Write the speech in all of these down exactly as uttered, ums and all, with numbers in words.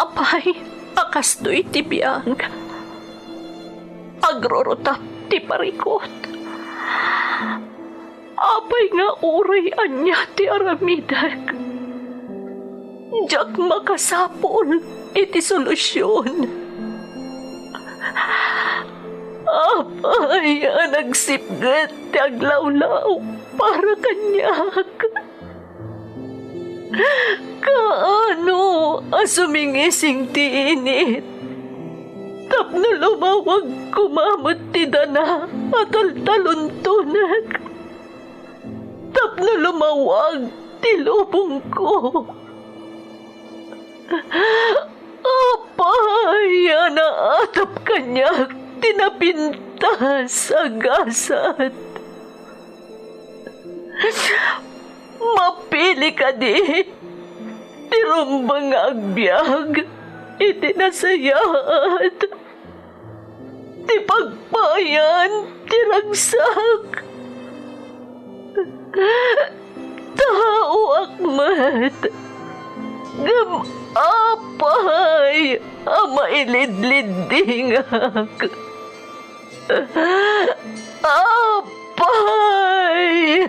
Apay a kastoy ti biag, agrurutap ti parikut. Apay nga uray ania ti aramidek, diak makasapul iti solusion. Apay a nagsipget ti aglawlaw para kaniak? Kaano a sumingising ti init tapno lumawag koma met ti dana a taltaluntonek? Tapno lumawag ti lubongko. Apay a naatap kaniak ti napintas a gasat? Mapili kadi ti rumbeng nga agbiag iti nasayaat? Ti pagpayan ti ragsak. Taoak met. Ngem apay a mailidliddingak? Apay!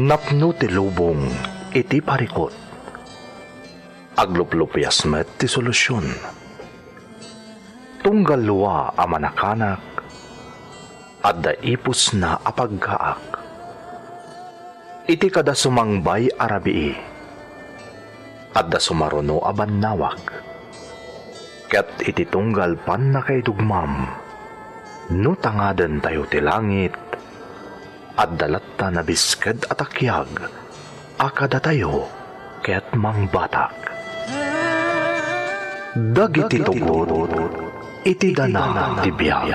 Napno ti lubong iti parikut. Agluplupias met ti solusion. Tunggal lua a manakanak, adda ipusna a paggaak. Iti kada sumangbay a rabii, adda sumaruno a bannawag. Ket iti tunggal pannakaidugmam, no tangadentayo ti langit, adda latta nabisked a takiag a kadatayo ket mangbatak. Dagiti tugot iti dana ti biag.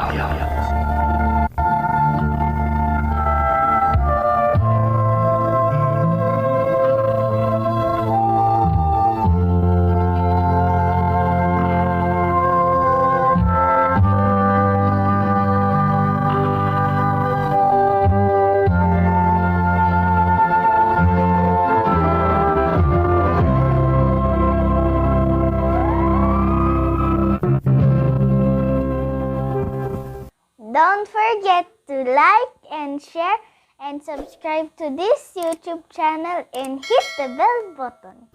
Don't forget to like and share and subscribe to this YouTube channel and hit the bell button.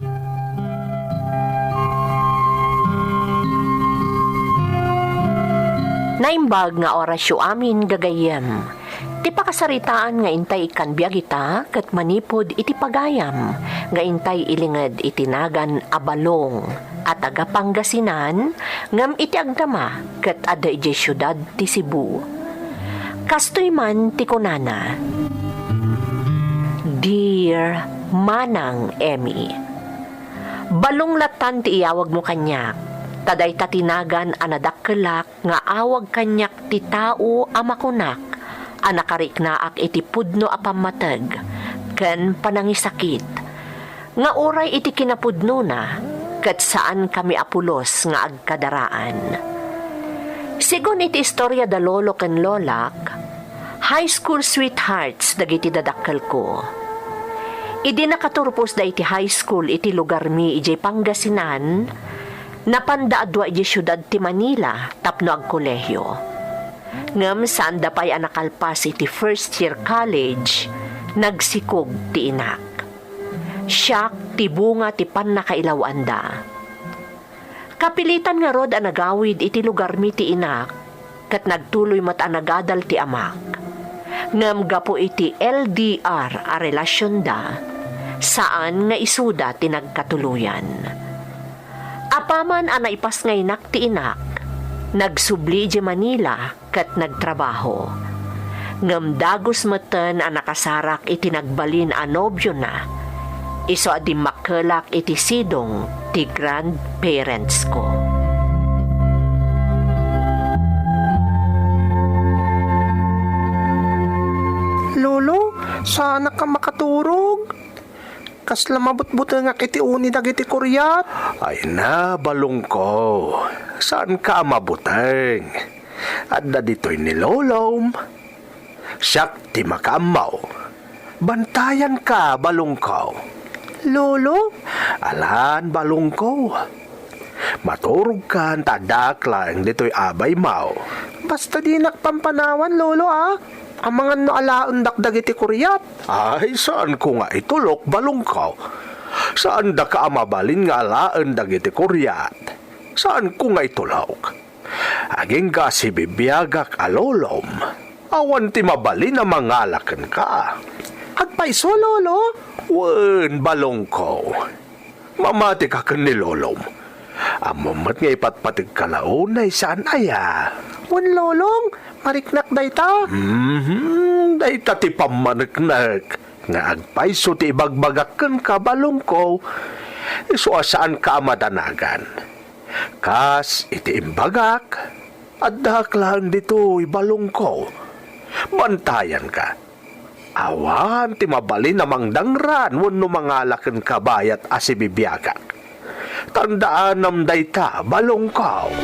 Naimbag nga orasyo amin, gagayyem. Ti pakasaritaan nga intay ikkan biag ita ket manipud iti pagayam nga intay ilinged iti nagan a Balong a taga Pangasinan ngem iti agdama ket adda idiay siudad ti Cebu. Kastoy man ti kunana, "Dear Manang Emmy, Balong lattan ti iyawagmo kaniak, ta dayta ti nagan a nadakkelak nga awag kaniak ti tao a makunak a nakariknaak iti pudno a pammateg ken panangisakit, nga uray iti kinapudnona, ket saankami a pulos nga agkadaraan. Sigun iti istoria da lolo ken lolak, high school sweethearts dagiti dadakkelko. Idi nakaturposda iti high school iti lugarmi idiay Pangasinan, napanda a dua idiay siudad ti Manila tapno agkolehiyo. Ngem saanda pay a nakalpas iti first year college, nagsikog ti inak. Siak ti bunga ti pannakailaw-anda. Kapilitan ngarud a nagawid iti lugarmi ti inak, ket nagtuloy met a nagadal ti amak. Ngem gapu iti L D R a relasionda, saan nga isuda ti nagkatuloyan. Apaman a naipasngaynak ti inak, nagsubli idiay Manila ket nagtrabaho. Ngem dagus metten a nakasarak iti nagbalin a nobiona, isu a dimmakkelak iti sidong ti grandparents ko. Lolo, saanak a makaturog. Kasla mabutbutengak iti uni dagiti kuriat. Ay na, balongko. Saanka a mabuteng. Adda ditoy ni lolom. Siak ti makaammo. Bantayanka, balongko. Lolo? Alan, balongko. Maturogkan ta addaak laeng ditoy a baymo. Basta dinak pampanawan, Lolo, a. Amangan no alaendak dagiti kuriat. Ay, saanko nga itulok, balongko. Saandaka a mabalin nga alaen dagiti kuriat. Saanko nga itulok. Agingga a sibibiagak a lolom, awan ti mabalin a mangala kenka. Agpayso, Lolo? Wen, balongko. Mamatika ken ni lolom. Ammom met nga ipatpategka la unay, saan aya? Wen, Lolong, mariknak dayta. Mhm, dayta ti pammaneknek nga agpayso ti ibagbagak kenka, balongko. Isu a saanka a madanagan. Kas iti imbagak, addaak laeng ditoy, balongko. Bantayanka. Awan ti mabalin a mangdangran wenno mangala kenka bayat a sibibiagak. Tandaanam dayta, balongko.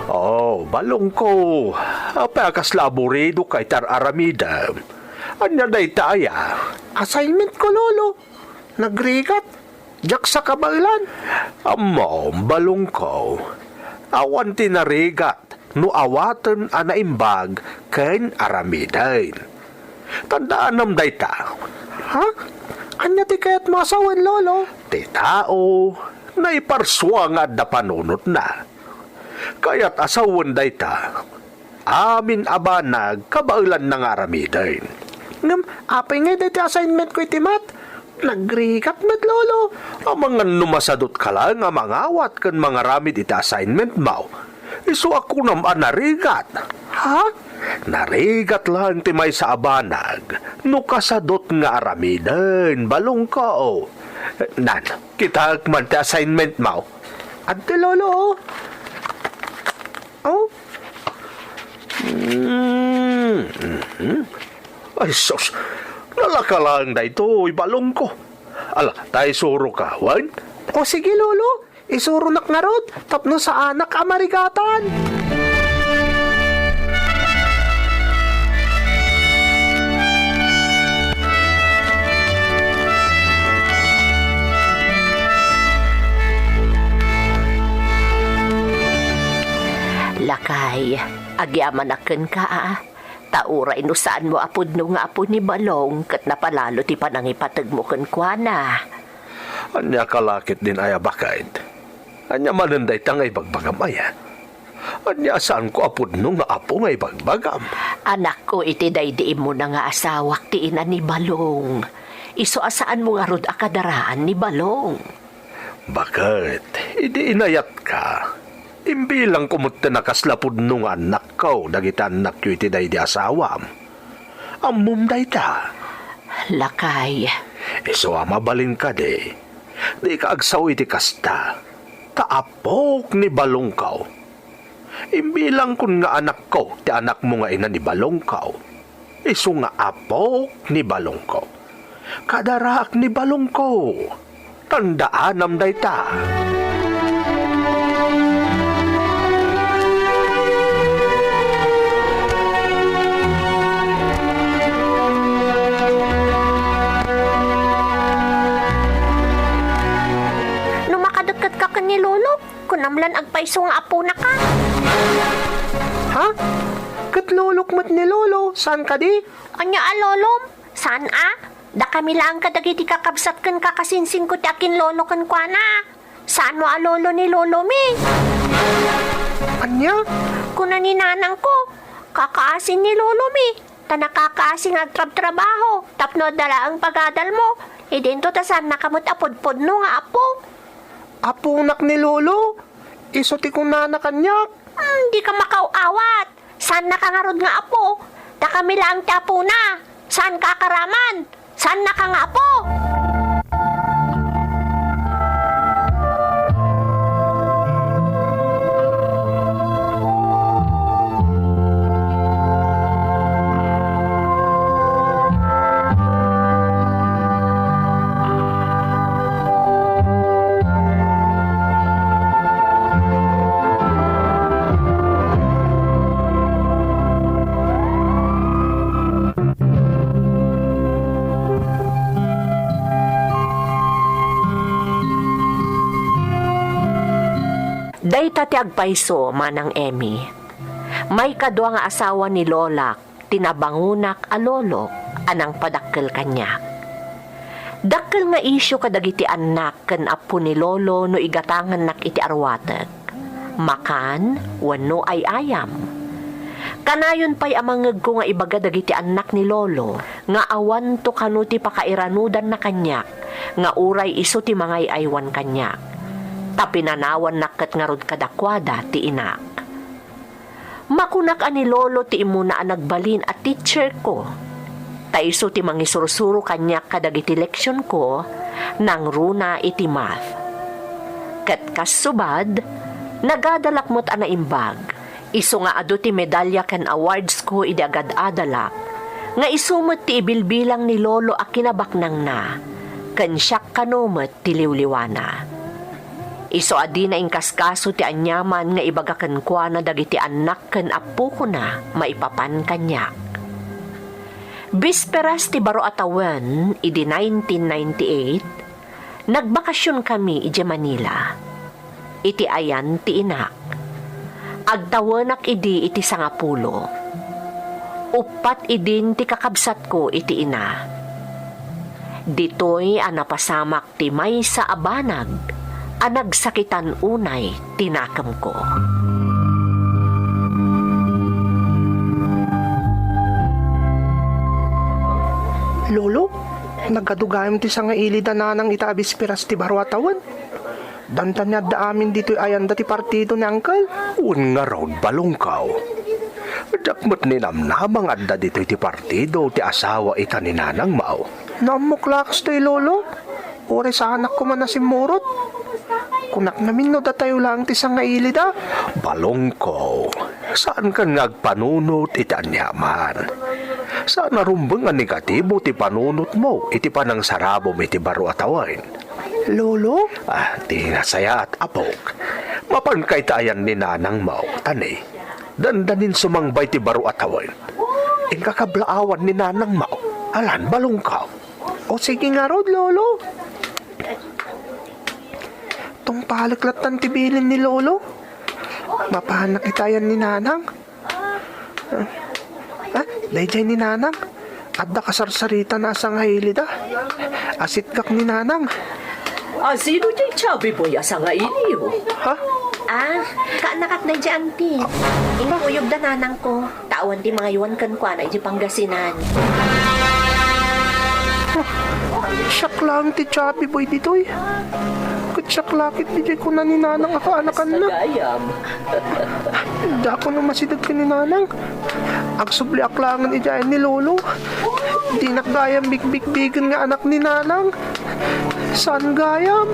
Oh, balongko. Apay a kasla aburidoka iti ar-aramidem? Ania dayta aya? Assignment ko, Lolo. Nagrigat. Diak sa kabaelan. Ammom, balongko. Awan ti narigat no awaten a naimbag ken aramiden. Tandaanam dayta. Ha? Ania ti kayatmo a sawen, Lolo? Ti tao, naiparsua nga adda panunotna. Kayat a sawen dayta. Amin a banag, kabaelanna nga aramiden. Ngem, apay ngay daytoy assignment ko iti math? Nagrigat met, Lolo. Amangan no masadotka laeng a mangawat ken mangaramid iti assignment mo. Isu a kunam a narigat. Ha? Narigat laeng ti maysa a banag no kasadot nga aramiden, balongko. Nan, kitaek man ti assignment mo. Adto, Lolo. Oh? Mm, mhm. Ay, sus. Nalaka laeng daytoy, balongko. Ala, ta isuroka, wen? O, sige, Lolo. Isuronak ngarud, tapno saanak a marigatan. Lakay, agyamanak kenka, a. Ta uray no saanmo a pudno nga apo ni Balong ket napalalo ti panangipategmo kenkuana. Ania ka la ketdin aya baket? Ania manen dayta nga ibagbagam aya? Ania a saanko a pudno nga apo nga ibagbagam? Anakko iti daydi immuna nga asawak ti ina ni Balong. Isu a saanmo ngarud a kadaraan ni Balong. Baket, idi inayatka, imbilangko metten a kasla pudno nga annakko dagiti annakyo iti daydi asawam. Ammom dayta? Lakay. Isu a mabalin kadi, dika agsao iti kasta, ta apok ni Balongko. Imbilangkon nga anakko ti anakmo nga ina ni Balongko. Isu nga apok ni Balongko. Kadaraak ni Balongko. Tandaanam dayta. No makadekketka ken ni Lolo, kunam lan agpayso nga aponaka. Ha? Ket lolok met ni Lolo, saan kadi? Ania a lolom? Saan a? Dakami laeng kadagiti kakabsat ken kakasinsingko ti akinlolo kenkuana. Saanmo a lolo ni lolomi. Ania? Kuna ni nanangko, kakaasi ni lolomi. Ta nakakaasi nga agtrabtrabaho tapno adda laeng pagadalmo, idinto ta saannaka met a pudpudno nga apo. Aponak ni Lolo? Isu ti kunana kaniak. Hmm, dika makaaw-awat. Saannaka ngarud nga apo. Dakami laeng ti apona. Saanka a karaman. Saannaka nga apo. Dayta ti agpayso, Manang Emmy. Maikadua nga asawa ni Lolak ti nabangonak a lolo a nangpadakkel kaniak. Dakkel nga isyu kadagiti annak ken appo ni lolo no igatangannak iti aruatek, makan wenno ay-ayam. Kanayon pay a mangngegko nga ibaga dagiti annak ni lolo nga awanto kano ti pakairanudanna kaniak nga uray isu ti mangay-aywan kaniak, ta pinanawannak ket ngarud kadakuada ti inak. Makunak a ni Lolo ti immuna a nagbalin a teacherko, ta isu ti mangisursuro kaniak kadagiti leksionko nangruna iti math. Ket kasubad, nagadalak met a naimbag, isu nga adu ti medalya ken awardsko idi agad-adalak, nga isu met ti ibilbilang ni Lolo a kinabaknangna, ken siak kano met ti liwliwana. Isu a dina inkaskaso ti aniaman nga ibaga kenkuana dagiti annak ken appokona maipapan kaniak. Bisperas ti baro a tawen idi nineteen ninety-eight, nagbakasionkami idiay Manila. Iti ayan ti inak. Agtawenak idi iti sangapulo. Uppat idin ti kakabsatko iti ina. Ditoy a napasamak ti maysa a banag a nagsakitan unay ti nakemko. Lolo, nagadu gayam ti sangailid a nanang ita a bisperas ti baro a tawen. Danta ni adda amin ditoy ayanda ti partido ni Uncle. Wen ngarud, balongko. Diak met ninamnama nga adda ditoy ti partido ti asawa ita ni nanangmo. No ammok la kastoy, Lolo. Uray saanak koma a simmurot. Kunak ngamin no datayo laeng ti sangailida. Balongko, saankan nga agpanunot iti aniaman. Saan a rumbeng a negatibo ti panunotmo iti panangsarabom iti baro a tawen. Lolo? Ah, ti nasayaat, apok. Mapanka ita ayan ni nanangmo, ta ni, dandanin sumangbay ti baro a tawen. Inka kablaawan ni nanangmo. Alan, balongko. O sige ngarud, Lolo. Tungpalek lattan ti bilin ni Lolo. Mapanak ita ayan ni nanang. Ah, daydiay ni nanang. Adda kasarsaritana a sangailida. Asitgak ni nanang. A, sino diay chubby boy a sangailiyo? Ha? Ah, kaanakak daydiay, auntie. Inkuyogda nanangko. Ta awan ti mangaywan kenkuana idiay Pangasinan. Siak laeng ti chubby boy ditoy. Ket siak la ket diay kuna ni nanang a kaanakanna. Basta gayam. Dako no masideg ken ni nanang. Agsubliak laengen idiay ni Lolo. Dinak gayam bigbigbigen nga anak ni nanang. Saan gayam?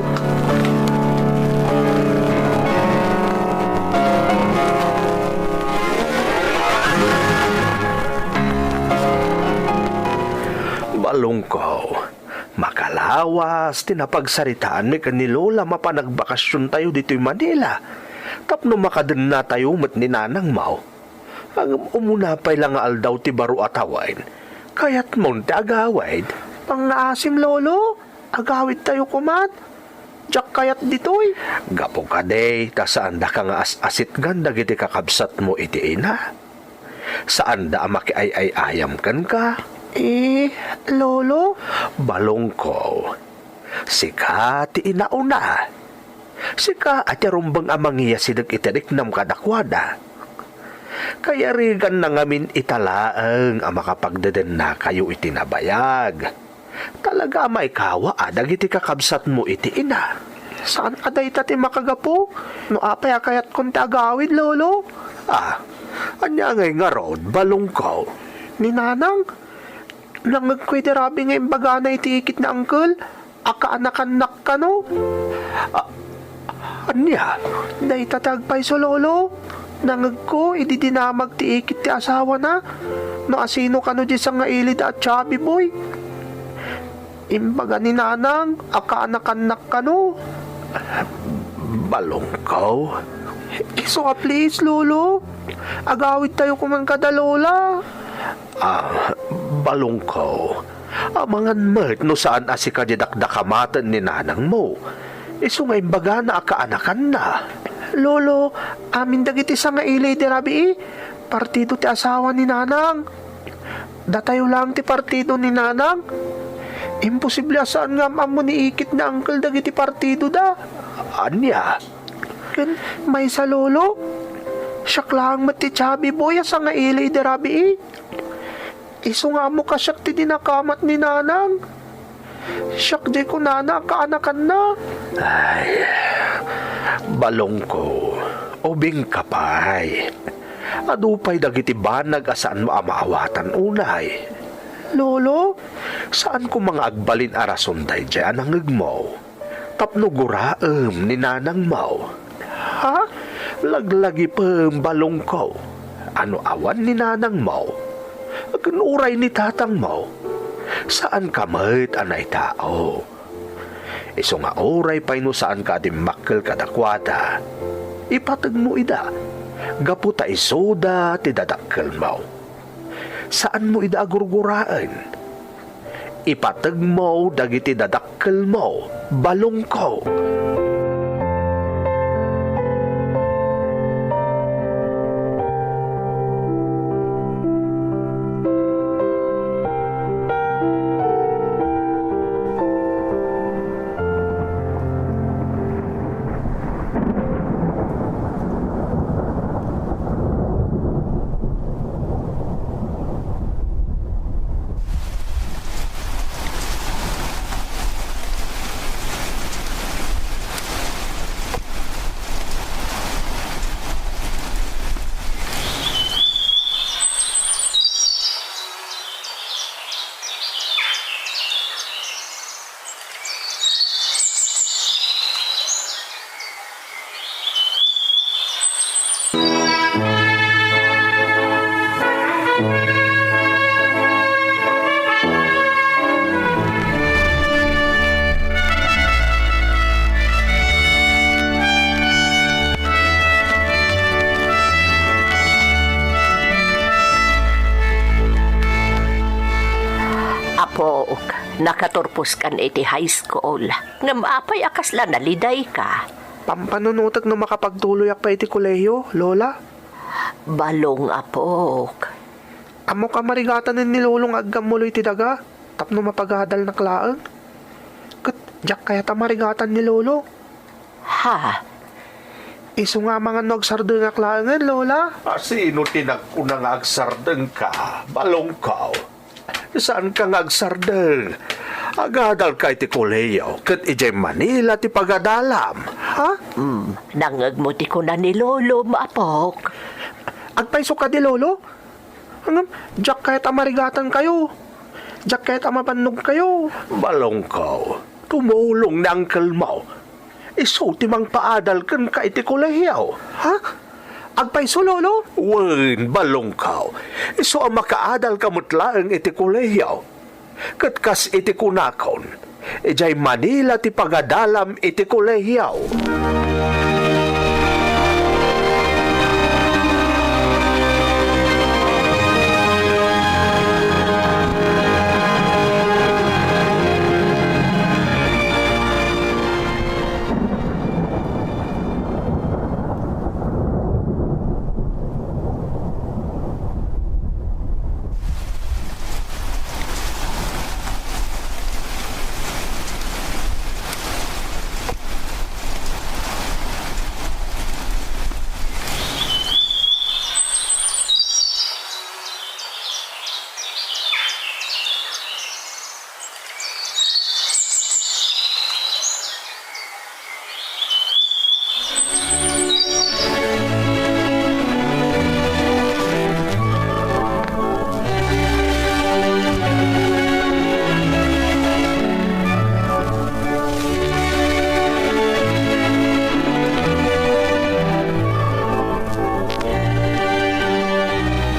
Balongko, makalawas ti napagsaritaanmi ken ni Lola mapan agbakasiontayo ditoy Manila tapno makadennatayo met ni nanangmo. Ngem umuna pay la nga aldaw ti baro a tawen, kayatmon ti agawid? Pangngaasim, Lolo. Agawidtayo koman. Diak kayat ditoy. Gapu kadi ta saandaka nga as-asitgan dagiti kakabsatmo iti ina. Saanda a makiay-ay-ayam kenka. Eh, Lolo? Balongko, sika ti inauna. Sika a ti rumbeng a mangiyasideg iti riknam kadakuada. Kayariganna ngamin ita laeng a makapagdedennakayo iti nabayag. Talaga a maikawa a dagiti kakabsatmo iti ina. Saan a dayta ti makagapu? No apay a kayatkon ti agawid, Lolo? Ah, ania ngay ngarud, balongko? Ni Nanang, nangngegko idi rabii nga imbagana iti ikit ni Uncle a kaanakannak kano. Ah, ania? Dayta ti agpayso, Lolo. Nangngegko idi dinamag ti ikit ti asawana no asino kano diay sangailida a chubby boy. Imbaga ni Nanang a kaanakannak kano. Balongko. Isu a please, Lolo. Agawidtayo koman kada Lola. Ah, balongko. Amangan met no saan a sika diay dakdakamaten ni nanangmo. Isu nga imbagana a kaanakanna. Lolo, amin dagiti sangaili idi rabii, partido ti asawa ni Nanang. Datayo laeng ti partido ni Nanang. Imposible a saan nga am-ammo ni Ikit ni Uncle dagiti partidoda. Ania? Ken maysa, Lolo. Siak laeng met ti Chubby Boy a sangaili idi rabii. Isu nga ammo kasiak ti dinakamat ni Nanang. Siak diay kunana a kaanakanna. Ay, balongko, ubingka pay. Adu pay dagiti banag a saanmo a maawatan unay. Lolo? Saan koma nga agbalin a rason daydiay a nangngegmo tapno guraem ni nanangmo. Ha? Laglagipem, balongko. A no awan ni nanangmo, ken uray ni tatangmo, saanka met a naitao. Isu nga uray pay no saanka a dimmakkel kadakuada, ipategmo ida, gapu ta isuda ti dadakkelmo. Saanmo ida a gurguraen. Ipategmo dagiti dadakkelmo, balongko. Apok, nakaturposkan iti high school. Ngem apay a kasla nalidayka? Pampanunotek no makapagtuloyak pay iti kolehiyo, Lola. Balong, apok. Ammok a marigatanen ni Lolo nga aggammulo iti daga tapno mapagadalnak laeng. Ket diak kayat a marigatan ni Lolo. Ha? Isu nga amangan no agsardengak laengen, Lola. A, sino ti nagkuna nga agsardengka, balongko? Saanka nga agsardeng. Agadalka iti kolehiyo, ket idiay Manila ti pagadalam. Ha? Hmm, nangngegmo ti kuna ni Lolo, apok. Agpayso kadi, Lolo? Ngem, diak kayat a marigatankayo. Diak kayat a mabannogkayo. Balongko, tumulong ni angkelmo. Isu ti mangpaadal kenka iti kolehiyo. Ha? Agpayso, Lolo? Wen, balongko. Isu a makaadalka met laeng iti kolehiyo. Ket kas iti kunakon, idiay Manila ti pagadalam iti kolehiyo.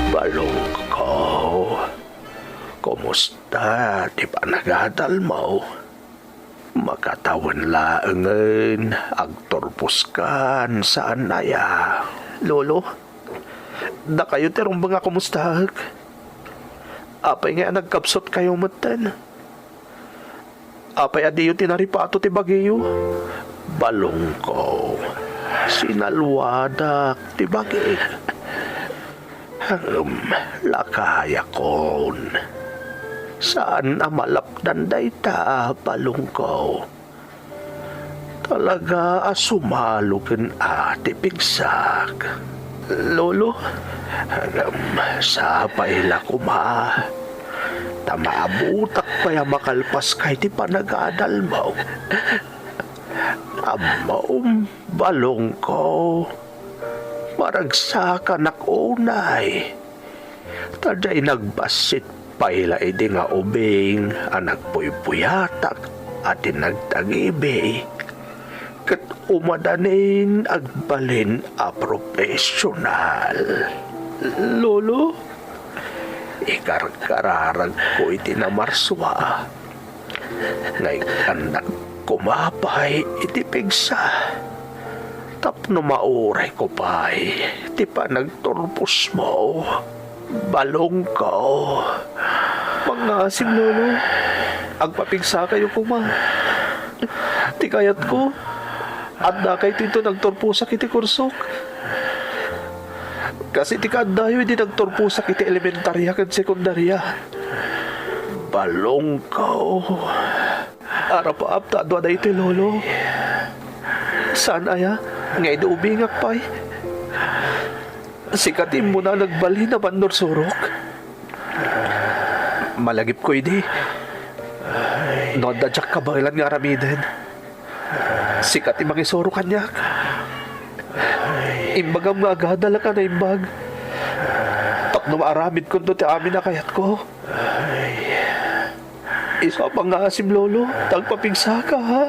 Balongko, kumusta ti panagadalmo? Makatawen laengen, agturposkan, saan aya? Lolo, dakayo ti rumbeng a kumustaek. Apay ngay a nagkapsutkayo metten? Apay a diyo tinaripato ti bagiyo? Balongko, Sinalwadak ti bagik. Ngem lakayakon, saan a malapdan dayta, balongko. Talaga a sumalo ken a ti pigsak. Lolo, ngem sapay la koma ta maabutak pay a makalpaska iti panagadalmo. Ammom, balongko, maragsakanak unay. Ta diay nagbassit pay la idi nga ubing a nagpuypuyatak a ti nagtagibi, ket umadanin agbalin a profesional. Lolo, ikarkararagko iti namarsua nga ikkannak koma pay iti pigsa tapno maurayko pay ti panagturposmo, balongko. Mangngaasim, Lolo. Agpapigsakayo koma. Ti kayatko, addakayto inton agturposak iti kursok. Kas iti kaaddayo idi nagturposak iti elementaria ken sekundaria. Balongko. Arap-ap ta adu a daytoy, Lolo. Saan aya nga idi ubingak pay, sika ti immuna a nagbalin a mannursurok? Malagipko idi. No adda diak kabaelan nga aramiden, sika ti mangisuro kaniak. Imbagam nga agadalak a naimbag tapno maaramidkonto ti amin a kayatko. Isu a pangngaasim, Lolo, ta agpapigsaka, ha?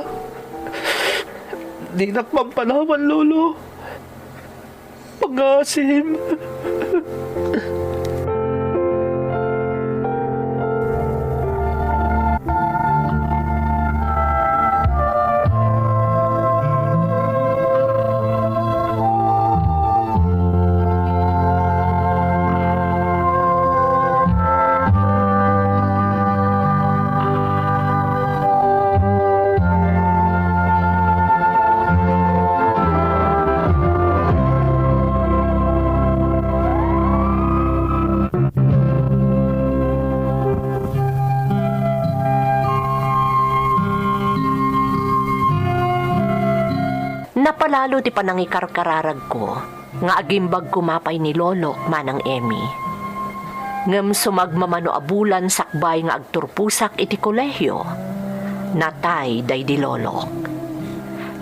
Dinak mampanawan, Lolo. Pangngaasim. Napalalo ti panangikarkararagko nga agimbag koma pay ni Lolo, Manang Emmy. Ngem sumagmamano a bulan sakbay nga agturposak iti kolehio, natay daydi Lolok.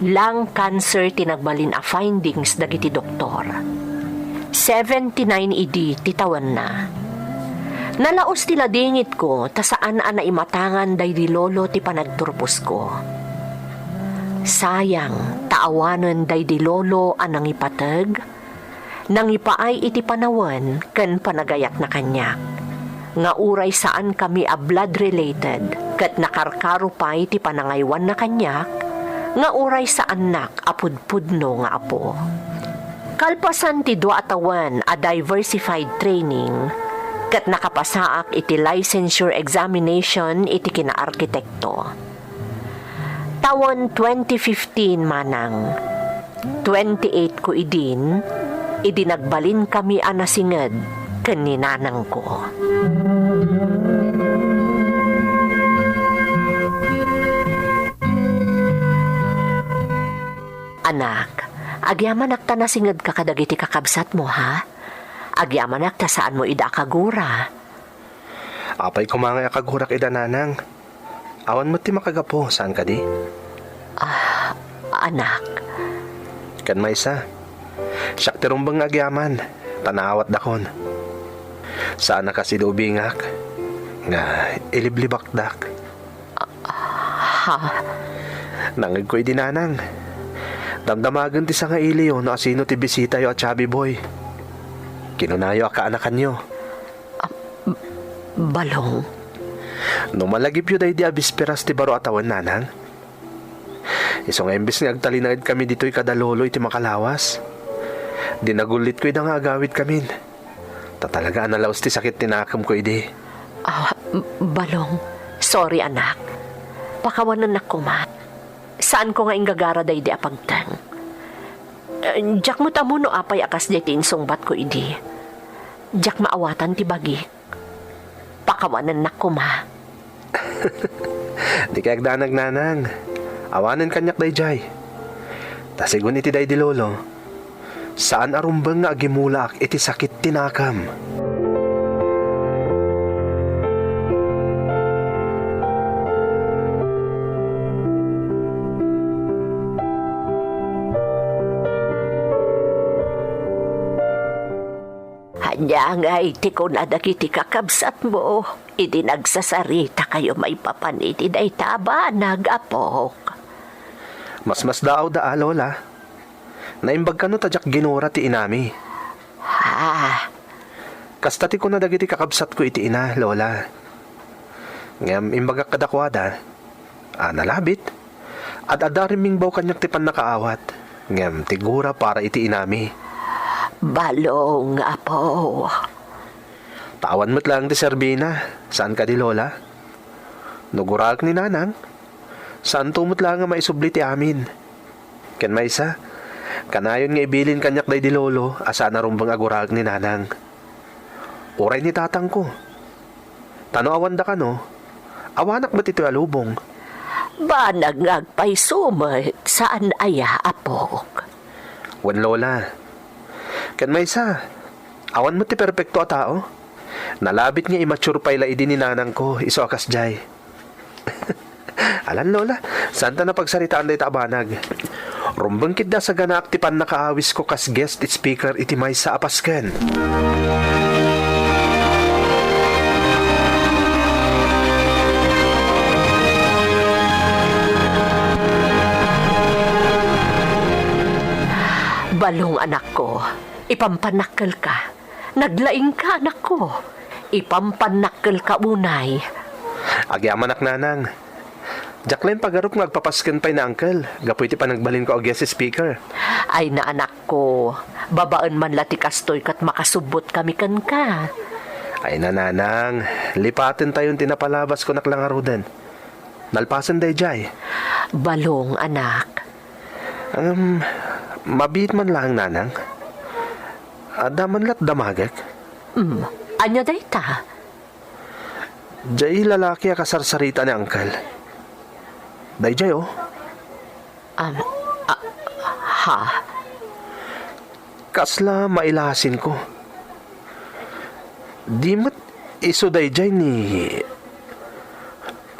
Lung cancer ti nagbalin a findings dagiti doktor. Seventy-nine idi ti tawenna. Nalaus ti ladingitko ta saan a naimatangan daydi Lolo ti panagturposko. Sayang ta awanen daydi Lolo a nangipateg, nangipaay iti panawen ken panagayatna kaniak, nga uray saankami a blood related ket nakarkaro pay ti panangaywanna kaniak, nga uray saannak a pudpudno nga apo. Kalpasan ti dua a tawen a diversified training, ket nakapasaak iti licensure examination iti kinaarkitekto. Tawen twenty fifteen manang, twenty-eight ko idin, idi nagbalinkami a nasinged ken ni nanangko. Anak, agyamanak ta nasingedka kadagiti kakabsatmo, ha? Agyamanak ta saanmo ida a kagura. Apay koma nga akagurak ida, nanang. Awan met ti makagapu, saan kadi? Ah, anak. Ken maysa, siak ti rumbeng nga agyaman, ta naawatdakon. Saan a kas idi ubingak, nga iliblibakdak. Ha? Nangngegko idi, nanang. Damdamagen ti sangailiyo no asino ti bisitayo a chubby boy. Kinunayo a kaanakanyo. Ah, b-, balong. No malagipyo daydi a bisperas ti baro a tawen, nanang. Isu nga imbes nga agtalinaedkami ditoy kada lolo iti makalawas, dinagullitko ida nga agawidkamin. Ta talaga a nalaus ti sakit ti nakemko idi. Ah, b-, balong. Sorry, anak. Pakawanennak koma. Saanko nga inggagara daydi a pagteng. Eh, diak met ammo no apay a kasdiay ti insungbatko idi. Diak maawatan ti bagik. Pakawanennak koma. Dikay agdanag, nanang. Awanen kaniak daydiay. Ta sigun iti daydi lolo, saan a rumbeng nga agimulaak iti sakit ti nakam. Ania ngay ti kuna dagiti kakabsatmo idi nagsasaritakayo maipapan iti dayta a banag, apok? Masmasdaawda a, Lola. Naimbag kano ta diak ginura ti inami. Ah. Kasta ti kuna dagiti kakabsatko iti ina, Lola. Ngem imbagak kadakuada, a, nalabit. Ad-adda rimmingbaw kaniak ti pannakaawat, ngem ti gura para iti inami. Balong, apo. Ta awan met laeng ti serbina, saan kadi, Lola? No guraek ni nanang, saanto met laeng a maisubli ti amin. Ken maysa, kanayon nga ibilin kaniak daydi lolo a saan a rumbeng a guraek ni nanang. Uray ni tatangko. Ta no awanda kano, awanak met itoy a lubong. Banag nga agpayso met, saan aya, apok? Wen, Lola. Ken maysa, awan met ti perpekto a tao. Nalabit nga immature pay la idi ni nanangko, isu a kasdiay. Alan, Lola, saanta napagsaritaan dayta a banag. Rumbeng ketdi a saganaak ti pannakaawisko kas guest speaker iti maysa a pasken. Balong, anakko, ipampannakkelka. Naglaingka, anakko. Ipampannakkelka unay. Agyamanak, nanang. Diak laeng pagarup nga agpapasken pay ni Uncle gapu iti panagbalinko a guest speaker. Ay, na, anakko, babaen man la ti kastoy ket makasubbotkami kenka. Ay, na, nanang, lipatentayon ti napalabasko nak la ngaruden. Nalpasen daydiay. Balong, anak. Ngem, mabiit man laeng, nanang. Adda man la't damagek. Mm, ania dayta? Diay lalaki a kasarsarita ni Uncle. Daydiay, oh. Um, ah, ha? Kasla mailasinko. Di met isu daydiay ni,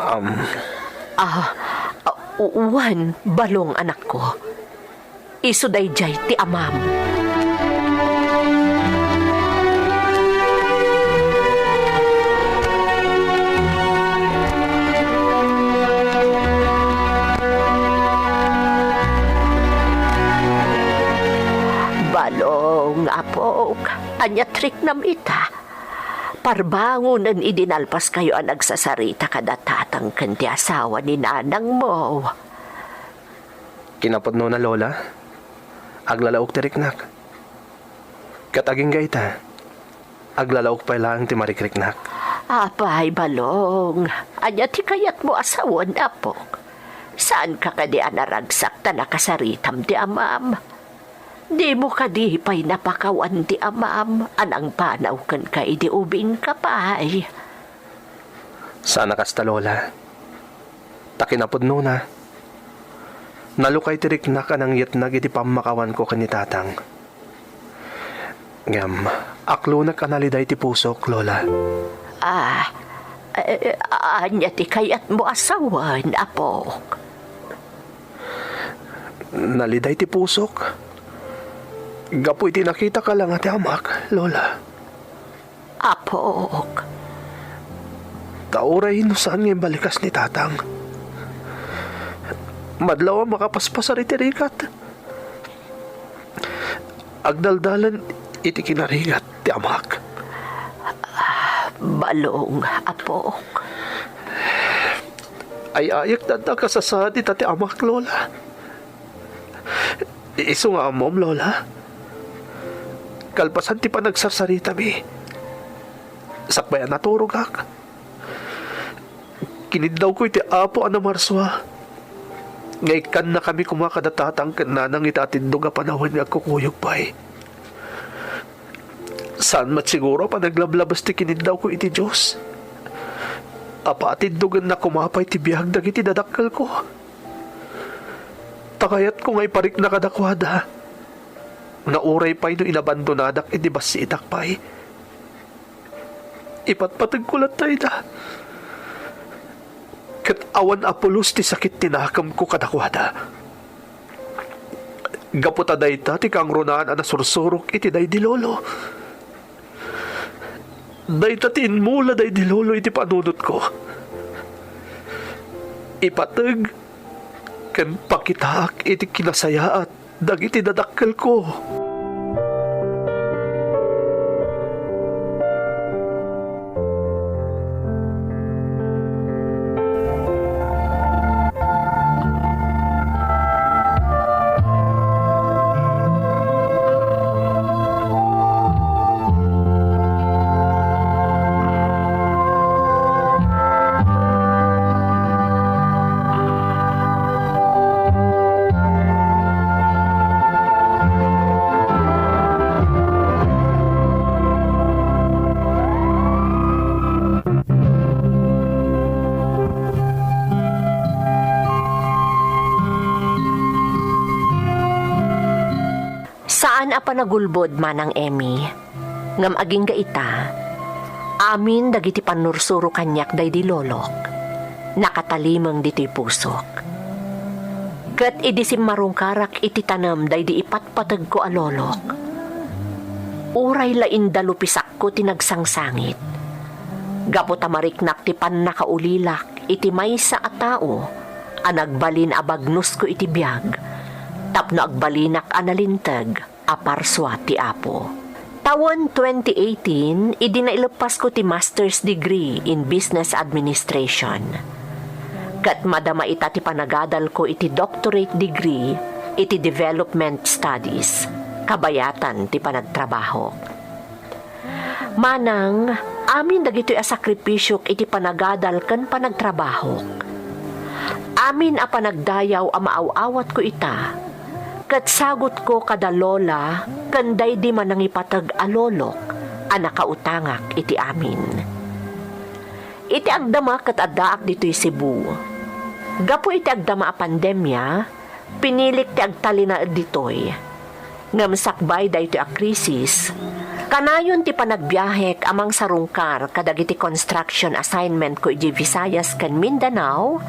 um, Ah, ah, u-, wen, balong, anakko. Isu daydiay ti amam. Balong, apok, ania ti riknam ita? Parbangonen idi nalpaskayo a nagsasarita kada tatang ken ti asawa ni nanangmo. Kinapudnona, Lola, aglalaok ti riknak. Ket agingga ita, aglalaok pay laeng ti marikriknak. Apay, balong, ania ti kayatmo a sawen, apok? Saanka kadi a naragsak ta nakasaritam ti amam? Dimo kadi pay napakawan ti amam a nangpanaw kenka idi ubingka pay? Saan a kasta, Lola. Ta kinapudnona, nalukay ti riknak a nangyetnag iti pammakawanko ken ni Tatang. Ngem, aklonek a naliday ti pusok, Lola. Ah, eh, ania ti kayatmo a sawen, apok? Naliday ti pusok gapu iti nakitaka la nga ti amak, Lola. Apok. Ta uray no saan nga imbalikas ni Tatang, madlaw a makapaspasar iti rigat. Agdaldalen iti kinarigat ti amak. Balong, apok. Ay-ayek ta adda kasasaad ita ti amak, Lola. Isu nga ammom, Lola. Kalpasan ti panagsarsaritami, sakbay a naturogak, kiniddawko iti Apo a namarsua. nga ikkannakami koma kada tatang ken nanang iti atindog a panawen nga agkukuyog pay. Saan met siguro a panaglablabes ti kiniddawko iti Dios. Apatindogenna koma pay ti biag dagiti dadakkelko. Ta kayatko nga iparikna kadakuada. Nga uray pay no inabandonadak iti bassitak pay, ipatpategko latta ida. Ket awan a pulos ti sakit ti nakemko kadakuada. Gapu ta dayta ti kangrunaan a nasursurok iti daydi lolo. Dayta ti immula daydi lolo iti panunotko. Ipateg ken pakitaak iti kinasayaat dagiti dadakkelko. Saan a panagulbod, Manang Emmy, ngem agingga ita, amin dagiti pannursuro kaniak daydi lolok, nakatalimeng ditoy pusok. Ket idi simmarungkarak iti tanem daydi ipatpategko a lolok, uray la indalupisakko ti nagsangsangit, gapu ta mariknak ti pannakaulilak iti maysa a tao a nagbalin a bagnosko iti biag tapno agbalinak a nalinteg a parsua ti Apo. Tawen twenty eighteen, idi naileppasko ti master's degree in business administration. Ket madama ita ti panagadalko iti doctorate degree iti development studies, kabayatan ti panagtrabahok. Manang, amin dagitoy a sakripisiok iti panagadal ken panagtrabahok. Amin a panagdayaw a maaw-awatko ita, ket sagutko kada lola ken daydi manangipateg a lolok a nakautangak iti amin. Iti agdama ket addaak ditoy Cebu. Gapu iti agdama a pandemia, pinilik ti agtalinaed ditoy. Ngem sakbay daytoy a krisis, kanayon ti panagbiahek a mangsarungkar kadagiti construction assignment ko idiay Visayas ken Mindanao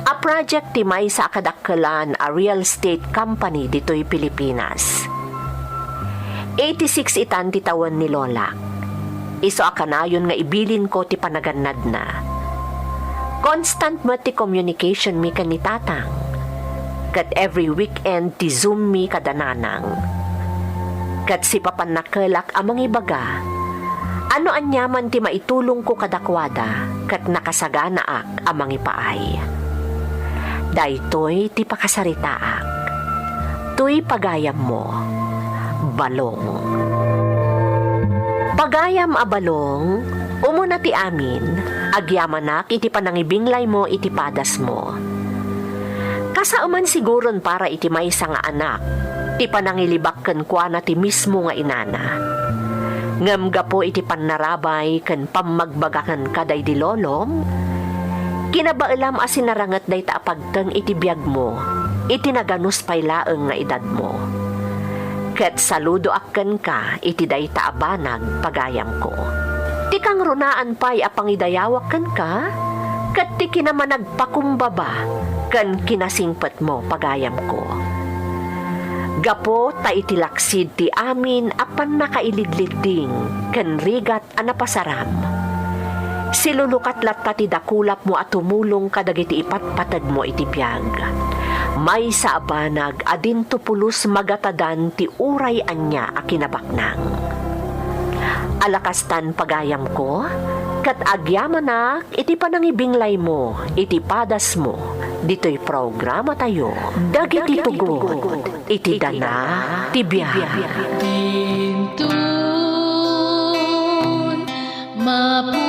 a project ti maysa a kadakkelan a real estate company ditoy Pilipinas. Eighty-six itan ti tawen ni Lola. Isu a kanayon nga ibilinko ti panagannadna. Constant met ti communication mi ken ni Tatang. Ket every weekend ti Zoom mi kada nanang. Ket sipapannakelak a mangibaga, ano aniaman ti maitulongko kadakuada ket nakasaganaak a mangipaay. Daytoy ti pakasaritaak. Toy pagayammo, Balong. Pagayam a Balong, umuna ti amin, agyamanak iti panangibinglaymo iti padasmo. Kasaeman siguron para iti maysa nga anak, ti panangilibak kenkuana ti mismo nga inana. Ngem gapu iti pannarabay ken pammagbaga kenka daydi lolom, kinabaelam a sinaranget dayta a pagteng iti biagmo iti naganus pay laeng nga edadmo. Ket saludoak kenka iti dayta a banag, pagayamko. Ti kangrunaan pay a pangidayawak kenka, ket ti kinamanagpakumbaba ken kinasingpetmo, pagayamko. Gapu ta iti laksid ti amin a pannakailidlidding ken rigat a napasaram. Silulukat latta ti dakulapmo a tumulong kadagiti ipatpategmo iti biag. Maysa a banag a dinto pulos magatadan ti uray ania a kinabaknang. Alakastan, pagayamko, ket agyamanak iti panangibinglaymo iti padasmo ditoy programatayo, Dagiti Tugot iti Dana ti Biag. Dinton mapu-